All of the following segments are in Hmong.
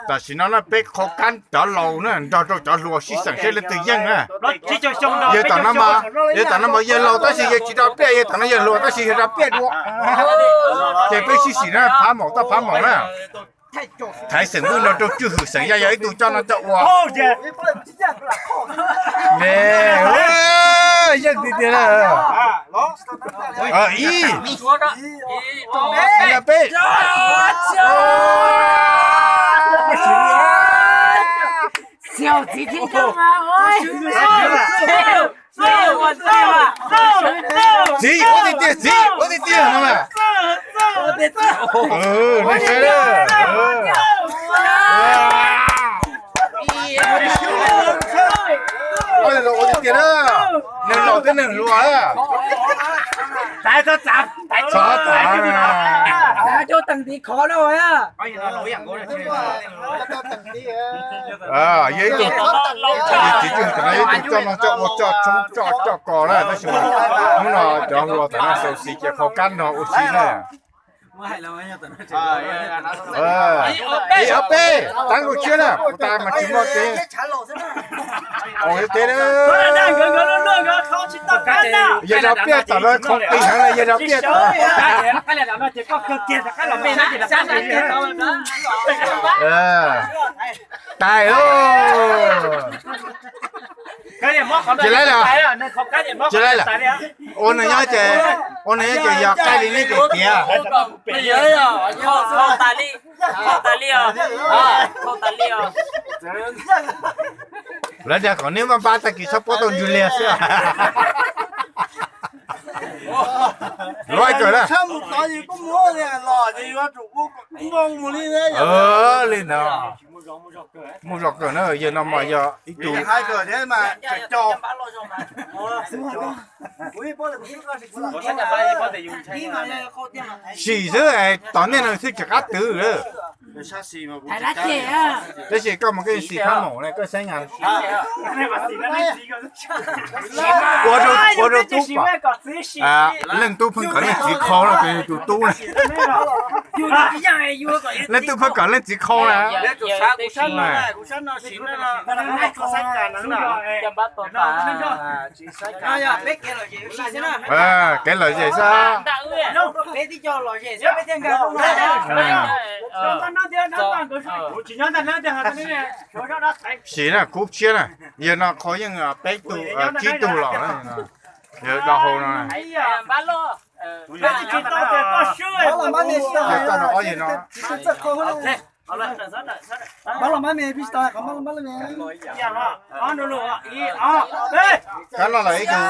Tam sim no na peb qhov kab cov laus na nrog rau cov hluas sib xeem seb leej twg yeej na. Yawg tom no mas, yawg tom no mas yawg laus tab sis yawg tsis rau piaj, yawg tom no yawg hluas tab sis yawg rau piaj dua. Ces peb sib xeem na, phav maum toj phav maum na. Thaiv xeem Vwj nrog rau Tswj Hwm xeem Yaj yog ib tug coj no coj ua. Yeej tiag tiag na. Ib, peb. Txiv, ua tiag tiag, txiv, ua tiag tiag no mas. Nej saib na. Ua tiag tiag na. Neeg laus thiab neeg hluas. Txhob txav. Yog ib tug, txiv Tswj Hwm no yog ib tug coj no coj ua coj tshoob coj coj kos na, tab sis mas hnub no cov hluas tam no xaus xis ces qhov kab no ua si na. Ib ob peb, tab kuv tshiab na, kuv tas mas tsis muaj tsev. Ua tsev na. Yawg rau piaj tom no khoom qis heev na, yawg rau piaj tom. Tais, tsis laib lawm, tsis laib lawm. Ua nws nyob ces, ua nws nyob ces yog qaij li neb ces tiav. Lawv tias kom neb maj npab tag kis txhob puab tau ntswg liag xwb. Luag kawg na. Li ntawd. Muaj zog kawg na, yawg no mas yog ib tug. Sim xwb, tom nej no xwb tsis qab twv lawm. Tab sis koj mus koj xis phab maum na, koj saib na. Ua rau tub, leej tub pheej kom leej txiv khau no, tus tub na. Leej tub pheej kom leej txiv khau na. Kev lom zem xwb. Sim na, kub tshiab na, yawg no qhov yeej peb tug tsib tug los na, yawg do hau no. Yawg toj no ob yawg no. Kab no los ib tug.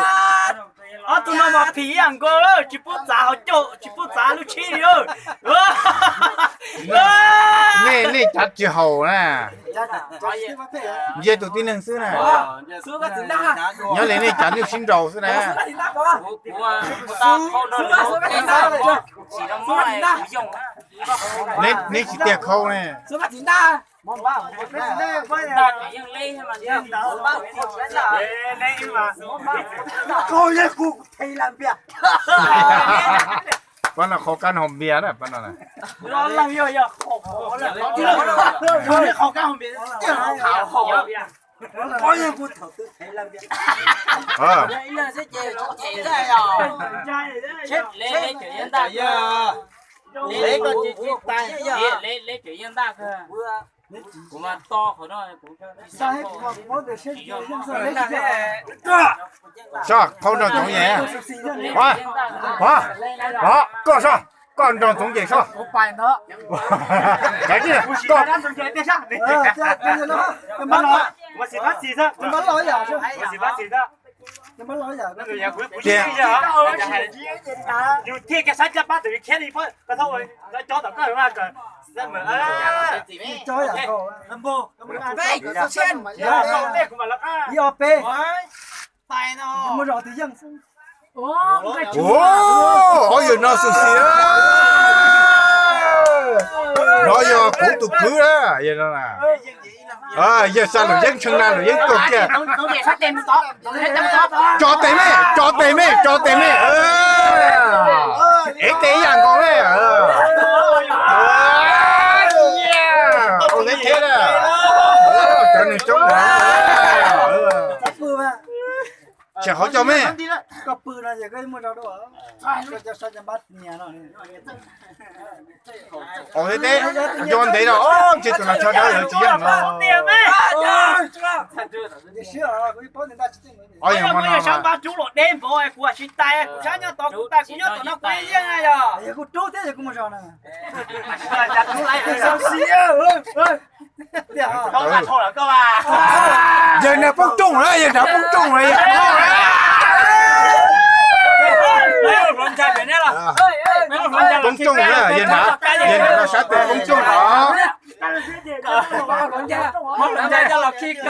Ob tug no mas phim ib yam nkaus, tsis pub txav hauv caum, tsis pub txav lub tshib li. Nej, nej cav tsis haum na. Ntsia tus tib neeg xwb na. Nyob li nej cav nyuj sib nraus xwb na. Neb tsis tiag khau ne. Pab no qhov kab haus npias na, pab no. Sab, qhau nrog Txoov Yeej. Pov, pov, koj sab, koj nrog Txoov Yeej sab. Tias, ob yawg no xwm xim, no yog kuv tus kwv na, yawg no na. Yawg xa luam yeeb tshee na, luam yeeb tuag kiag. Tso tes me, tso tes me, tso tes me. Ev tes ib yam nkaus me. Ces qhov coj me. Koj pw no ces koj muaj zog dua. Koj cov sab cov npab nias no. Ua thiab teb, cov ntev no, ntshe tus no tsho dawb lawv tsis yeej no. Ob yog sab npab rub los deb npaum kuv tsis tais, kuv sab nyob tod kuv tais kuv nyob tom no kuv yeej yog. Kuv rub thiab kuv muaj zog na. Yawg nrad poob rooj lawm, yawg nrad poob rooj lawm, yawg. Poob rooj na, yawg nrad, yawg nrad no sab tes poob rooj os.